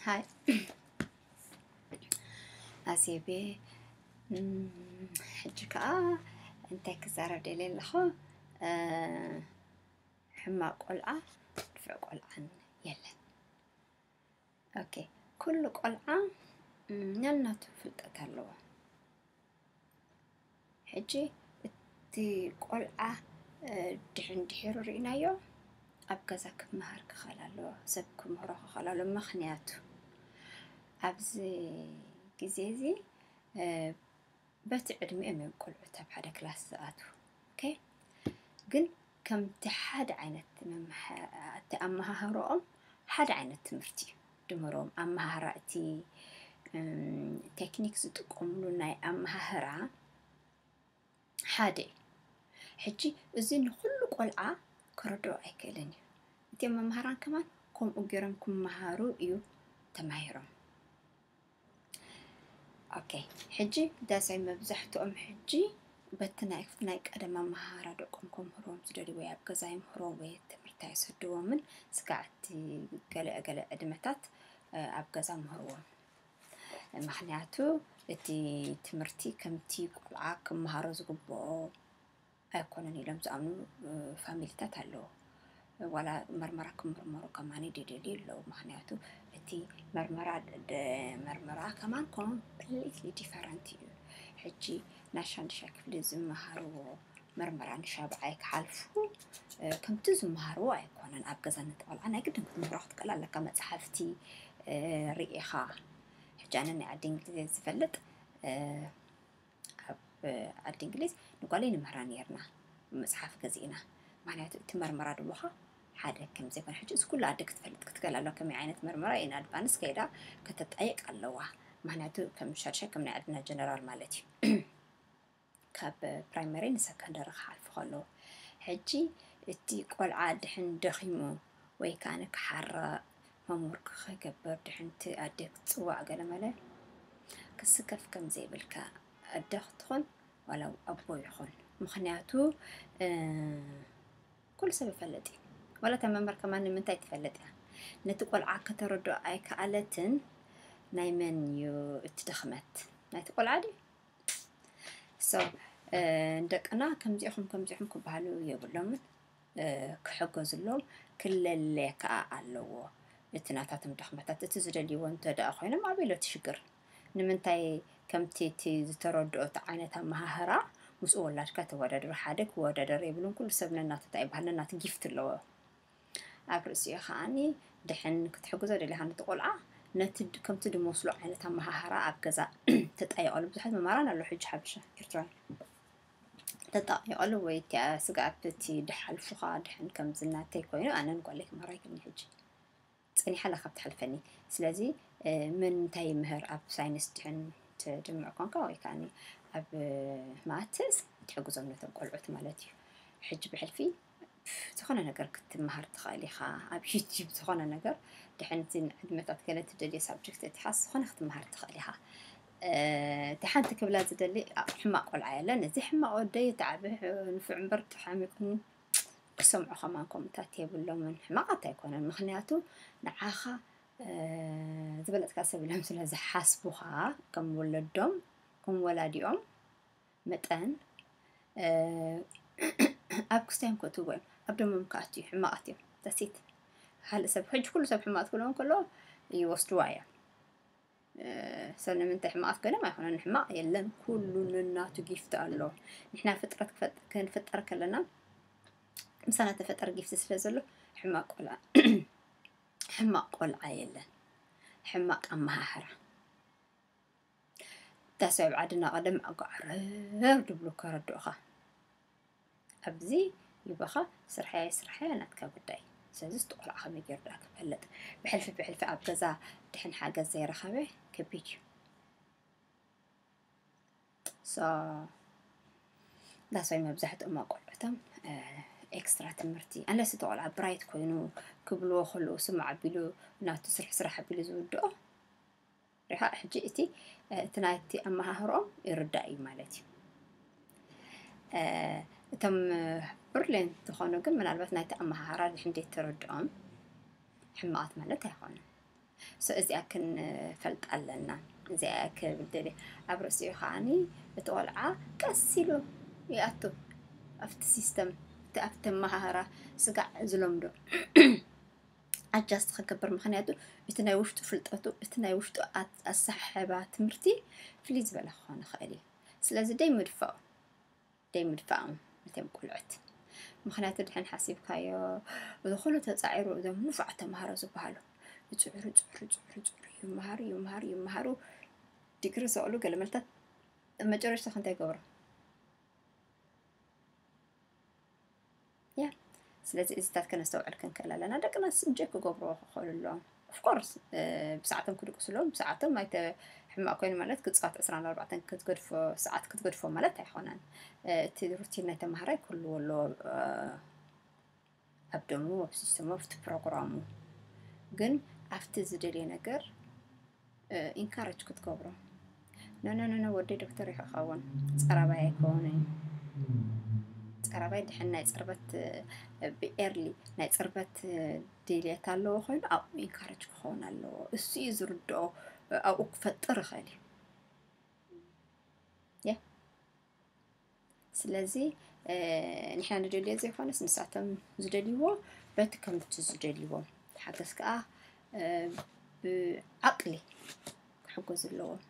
ሃይ ኣዜቤ፣ እም፣ ሕጂ ከኣ እንታይ ክዛረብ ደልየ ኣለኹ? እ፣ ሕማቕ ቆልዓ ንፉዕ ቆልዓን የለን። ኦኬ፣ ኩሉ ቆልዓ፣ እም፣ ነናቱ ፍልጠት ኣለዎ። ሕጂ እቲ ቆልዓ፣ እ፣ ድሕን ድሒሩ ርኢናዮ፣ ኣብ ገዛ ክመሃር ክኽእል ኣለዎ፣ ሰብ ክምህሮ ክኽእል ኣለዎ። ምኽንያቱ ኣብዚ ግዜ እዚ፣ እ፣ በቲ ዕድሚኦም እዮም ቆልዑት ኣብ ሓደ ክላስ ዝኣትዉ። ኦኬ? ግን ከምቲ ሓደ ዓይነት መምሃ-፣ እቲ ኣመሃህርኦም ሓደ ዓይነት ትምህርቲ እዩ። ድምሮም ኣመሃህራ እቲ፣ እም፣ ቴክኒክ ዝጥቀምሉ ናይ ኣመሃህራ ሓደ እዩ። ሕጂ እዚ ንኹሉ ቆልዓ ክረድኦ ኣይክእልን እዩ። እቲኦም መምሃራን ከማን ከምኡ ገይሮም ክመሃሩ እዩ ተማሂሮም። ኦኬ፣ ሕጂ ዳሳይ መብዛሕትኦም ሕጂ በቲ ናይ፣ ናይ ቀደም ኣመሃህራ ደቆም ከምህርዎም ዝደልዩ ወይ ኣብ ገዛ ይምህርዎም ወይ ትምህርቲ ኣይሰድዎምን። ስጋዕ እቲ ገለ፣ ገለ ዕድመታት፣ እ፣ ኣብ ገዛ ምህርዎም። ምኽንያቱ እቲ ትምህርቲ ከምቲ ቆልዓ ክመሃሮ ዝግብኦ ኣይኮነን ኢሎም ዝኣምኑ፣ እ፣ ፋሚሊታት ኣለዉ። ዋላ መርመራ ክምርመሩ ከማን ደደልዩ ኣለዉ። ምኽንያቱ እቲ መርመራ ደ-፣ መርመራ ከማን ኮምፕሊትሊ ዲፈረንት እዩ። ሕጂ ናይ ሻንሻይ ክፍሊ ዝመሃርዎ መርመራ ንሻብዓይ ክሓልፉ፣ እ፣ ከምቲ ዝመሃርዎ ኣይኮነን። ኣብ ገዛ ነቲ ቆልዓ ናይ ግድን ክትምህሮ ክትክእል ኣለካ። መጽሓፍቲ፣ እ፣ ርኢኻ። ሕጂ ኣነ ናይ ዓዲ እንግሊዝ ዝፈልጥ፣ እ፣ ኣብ ዓዲ እንግሊዝ ንጓለይ ንምህራ ነይርና፣ መጽሓፍ ገዚእና። ምኽንያቱ እቲ መርመራ ድቦኻ ሓደ ከም ዘይኮነ። ሕጂ እዚ ኩሉ ኣደ ክትፈልጥ ክትክእል ኣለዋ፣ ከመይ ዓይነት መርመራ ኢን ኣድቫንስ ከይዳ ከተጣይቅ ኣለዋ። ምኽንያቱ ከም ሻድሻይ ከም ናይ ዓድና ጀነራል ማለት እዩ። ካብ ፕራይመሪ ንሰከንደሪ ክሓልፉ ከለዉ። ሕጂ እቲ ቆልዓ ድሕን ደኺሙ ወይ ከኣ ክሓርቕ፣ ሆምወርክ ክገብር ድሕንቲ ኣደ ክትጽዋዕ ገለ መለ ክስከፍ ከም ዘይብልካ፣ ኣደ ክትኹን ዋላ ኣቦ ይኹን። ምኽንያቱ፣ እ፣ ኩሉ ሰብ ይፈልጥ እዩ። ዋላ እታ መምህር ከማን ንምንታይ ትፈልጥ እያ? ነቲ ቆልዓ ከተረድኦ ኣይከኣለትን። ናይ መን እዩ እቲ ድኽመት? ናይቲ ቆልዓ ድዩ? So፣ እ፣ ንደቅና ከምዚኹም ከምዚኹም ክበሃሉ የብሎምን፣ እ፣ ክሕገዙሎም ክለለ ከኣ ኣለዎ። እቲ ናታቶም ድኽመታት፣ እቲ ዝደልይዎ እንተ ደኣ ኮይኖም ኣበይ ኣሎ እቲ ሽግር? ንምንታይ ከምቲ እቲ ዝተረድኦ እቲ ዓይነት ኣመሃህራ ምስኡ ወላድካ ተወዳድሮ? ሓደ ክወዳደር የብሉን። ኩሉ ሰብ ነናቱ እንታይ ይበሃል፣ ነናቱ ጊፍት ኣለዎ። ኣብ ርእሲኡ ከኣኒ ድሕን ክትሕግዞ ደሊኻ ነቲ ቆልዓ ነቲ ድ-፣ ከምቲ ድመስሎ ዓይነት ኣመሃህራ ኣብ ገዛ ተጣይቐሉ። ብዙሓት መማራን ኣሎ ሕጂ ሓበሻ ኤርትራውያን። ተጣይቐሉ ወይ እቲኣ ስግኣት እቲ ድሓልፉኻ ድሕን ከምዚ ናተይ ኮይኑ ኣነ ንጓለይ ክመሃራ ኣይክእልን ሕጂ። ጸኒሓ ኣላ ካብ ትሓልፈኒ። ስለዚ፣ እ፣ መን እንታይ ይምህር ኣብ ሳይንስ ድሕን ትድምዕ ኮንካ ወይ ከኣኒ ኣብ፣ እ፣ ማትስ ትሕግዞም ነቶም ቆልዑት ማለት እዩ። ሕጂ ብሕልፊ ዝኾነ ነገር ክትመሃር ትኽእል ኢኻ። ኣብ ዩቲዩብ ዝኾነ ነገር ድሕን እዚ ዕድመታት ገለ ትደልዮ ሳብጀክት እቲኻስ ዝኾነ ክትመሃር ትኽእል ኢኻ። እ፣ እቲ ሓንቲ ክብላ ዝደሊ ሕማቕ ቆልዓ የለን። እዚ ሕማቕ ወደይ እቲ ዓቢ ንፉዕ እምበር ተሓሚቑ ክሰምዑ ከማን ከምኡታት የብሎምን። ሕማቓት ኣይኮነን። ምኽንያቱ ንዓኻ፣ እ፣ ዝበለጽካ ሰብ ኢሎም ስለ ዝሓስቡኻ ከም ወለዶም፣ ከም ወላዲኦም መጠን፣ እ፣ ኣብ ክስታዮም ከእትውዎ እዮም። ኣብ ደሞም ክኣትዩ ሕማቓት እዮም። That's it። ካልእ ሰብ፣ ሕጂ ኩሉ ሰብ ሕማቕ ክብሎም ከሎ ይወስድዋ እዮም። እ፣ ሰብ ንምንታይ ሕማቓት ኮይኖም ኣይኮነን። ሕማቕ የለን። ኩሉ ነናቱ ጊፍት ኣሎ። ንሕና ፍጥረት ክፈጥ-፣ ክንፍጠር ከለና ምሳና ተፈጠር ጊፍት ስለ ዘሎ ሕማቕ ቆልዓ፣ ሕማቕ ቆልዓ የለን። ሕማቕ ኣመሃህራ። እታ ሰብ ኣብ ዓድና ቀደም ኣጓዕረር ድብሉ ከረድኡኻ። ኣብዚ ይበኻ ስርሐይ ስርሐይ ናትካ ጉዳይ። ስለዚ እቲ ቆልዓ ከመይ ገይሩ ደኣ ክፈልጥ? ብሕልፊ ብሕልፊ ኣብ ገዛ ድሕን ሓገዝ ዘይረኸበ ከቢድ እዩ። So፣ that's why መብዛሕትኦም ኣቆልዑቶም፣ እ፣ ኤክስትራ ትምህርቲ፣ ኣንለስ እቲ ቆልዓ ብራይት ኮይኑ ክብልዎ ከለዉ ስማዕ ኣቢሉ ናቱ ስርሕ ስራሕ ኣቢሉ ዝውድኦ። ሪኻ ሕጂ እቲ፣ እ፣ እቲ ናይቲ ኣመሃህርኦም ይርዳእ እዩ ማለት እዩ። እ፣ እቶም፣ እ፣ ብሪሊየንት ዝኾኑ ግን ምናልባት ናይቲ ኣመሃህራ ድሕን ዘይተረድኦም ሕማቓት ማለት ኣይኾኑን። So እዚኣ ክንፈልጥ ኣለና። እዚኣ ክብል ደልየ። ኣብ ርእሲኡ ከዓኒ እቲ ቆልዓ ቀስ ኢሉ ይኣቱ ኣብቲ ሲስተም፣ እቲ ኣብቲ ኣመሃህራ ስጋዕ ዝለምዶ ኣጃስት ክገብር። ምኽንያቱ እቲ ናይ ውሽጡ ፍልጠቱ፣ እቲ ናይ ውሽጡ ኣት-፣ ኣሰሓሕባ ትምህርቲ ፍልይ ዝበለ ክኾን ይኽእል እዩ። ስለዚ ደይ ምድፋኡ፣ ደይ ምድፋኦም ነቶም ቆልዑት። ምኽንያቱ ድሕን ሓሲብካዮ፣ እዚ ኩሉ ተጻዒሩ፣ እዞም ንፉዓት ተምሃሮ ዝበሃሉ ይጽዕሩ፣ ይጽዕሩ፣ ይጽዕሩ፣ ይጽዕሩ፣ ይመሃሩ፣ ይመሃሩ፣ ይመሃሩ፣ ዲግሪ ሰቕሉ ገለ መልታት፣ መጨረሽታ እንታይ ይገብሩ? ያ፣ ስለዚ እዚታት ከነስተውዕል ክንክእል ኣለና። ደቅና ስንጀ ክገብርዎ ክኽእሉ ኣለዎም። ኦፍኮርስ፣ ብሰዓቶም ክድቅሱ ኣለዎም። ብሰዓቶም ኣይተ-፣ ሕማቕ ኮይኑ ማለት ክጻወት ዕስራን ኣርባዕተን ክትገድፎ፣ ሰዓት ክትገድፎ ማለት ኣይኾነን። እ፣ እቲ ሩቲን ናይ ተምሃራይ ክህልዎ ኣለዎ፣ እ፣ ኣብ ደሙ፣ ኣብ ሲስተሙ፣ ኣብቲ ፕሮግራሙ። ግን ኣብቲ ዝደልዮ ነገር፣ እ፣ ኢንካረጅ ክትገብሮ። ኖ፣ ኖ፣ ኖ፣ ኖ፣ ወደይ ዶክተር እዩ ክኸውን። ጸራባይ ኣይከውን እዩ። ጸራባይ ድሕን ናይ ጽርበት፣ እ፣ ብኤርሊ ናይ ጽርበት፣ እ፣ ድልየት ኣለዎ ኮይኑ ኣብኡ ኢንካረጅ ክኸውን ኣለዎ። እሱ እዩ ዝርድኦ፣ እ፣ ኣብኡ ክፈጥር ይኽእል እዩ። ያ። ስለዚ፣ እ፣ ንሕና ንደልዮ ዘይኮነስ ንሳቶም ዝደልይዎ በቲ ከምቲ ዝደልይዎም። ሓገዝ ከኣ፣ እ፣ ብዓቕሊ ክሕገዙ ኣለዎም።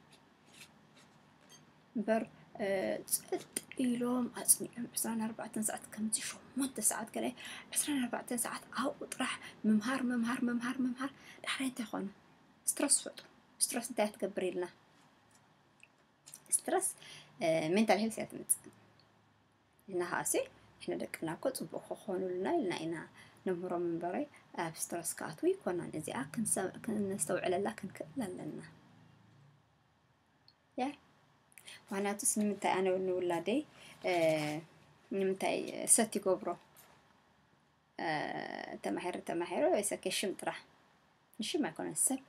እምበር፣ እ፣ ጸጥ ኢሎም ኣጽኒዖም ዕስራን ኣርባዕተን ሰዓት ከምዚ ሸሞንተ ሰዓት ገለ ዕስራን ኣርባዕተን ሰዓት ኣብኡ ጥራሕ ምምሃር፣ ምምሃር፣ ምምሃር፣ ምምሃር፣ ዳሕራይ እንታይ ይኾኑ? ስትረስ ይፈጥሩ። ስትረስ እንታይ ትገብር ኢልና? ስትረስ፣ እ፣ ሜንታል ሄልስ እያ ትመጽእ። እና ኸኣሲ፣ ንሕና ደቅና እኮ ጽቡቕ ክኾኑልና ኢልና ኢና ነምህሮም እምበረይ፣ ኣብ ስትረስ ክኣትዉ ኣይኮናን። እዚኣ ክንሰ-፣ ክነስተውዕለላ ክንክእል ኣለና። ያ፣ ምኽንያቱስ ንምንታይ ኣነ ንውላደይ፣ እ፣ ንምንታይ ሰት ይገብሮ? እ፣ ተማሂሩ፣ ተማሂሩ፣ it's okay፣ ሽም ጥራሕ። ንሽም ኣይኮነን፣ ሰብ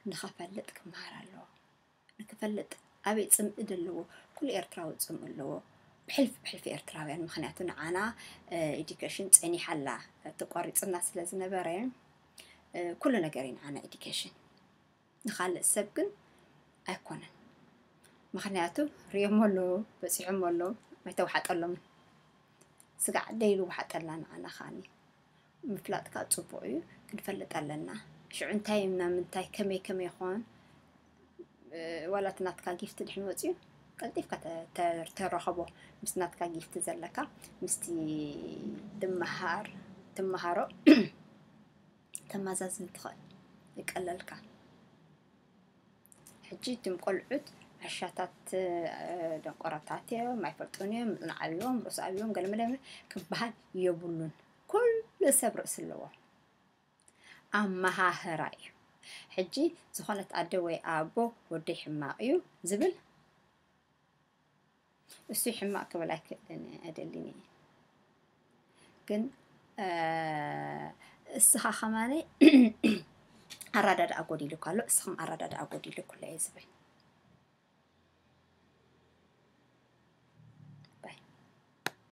ንኸፈልጥ ክመሃር ኣለዎ። ንክፈልጥ ኣበይ ጽምኢ ዘለዎ፣ ኩሉ ኤርትራዊ ጽምኢ ኣለዎ። ብሕልፊ፣ ብሕልፊ ኤርትራውያን፣ ምኽንያቱ ንዓና፣ እ፣ ኤዱኬሽን ጸኒሓላ፣ ተቋሪጽና ስለ ዝነበረ፣ እ፣ ኩሉ ነገር እዩ ንዓና ኤዱኬሽን። ንኻልእ ሰብ ግን ኣይኮነን። ምኽንያቱ ርእዮሞ ኣለዉ፣ በጺሖሞ ኣለዉ፣ ኣይተዋሓጠሎምን። ስጋዕ ደይሉ ዋሓጠልና ንዓና ኸኣኒ። ምፍላጥ ከኣ ጽቡቕ እዩ፣ ክንፈልጥ ኣለና። ሽዑ እንታይ እና ምንታይ፣ ከመይ፣ ከመይ ይኾን፣ እ፣ ዋላ እቲ ናትካ ጊፍት ድሕን ወጺኡ፣ ቀልጢፍካ ተ-፣ ተ-፣ ተረኸቦ። ምስ ናትካ ጊፍት ዘለካ፣ ምስቲ ትመሃር፣ ትመሃሮ፣ ተመዛዝን ትኽእል፣ ይቀለልካ። ሕጂ እቶም ቆልዑት ዓሻታት፣ እ፣ ደንቆሮታት እዮም፣ ኣይፈልጡን እዮም፣ ምጽናዕ ኣብዮም፣ ርእሲ ኣብዮም፣ ገለ መለ ክበሃል የብሉን። ኩሉ ሰብ ርእሲ ኣለዎ። ኣመሃህራ እዩ። ሕጂ ዝኾነት ኣደ ወይ ኣቦ ወደይ ሕማቕ እዩ ዝብል፣ እሱ ሕማቕ ክብል ኣይክእልን እየ፣ ኣይደልን እየ። ግን፣ እ፣ እስኻ ከማነይ ኣረዳድኣ ጎዲሉካ ኣሎ፣ እስኽም ኣረዳድኣ ጎዲሉኩላ እየ ዝብል።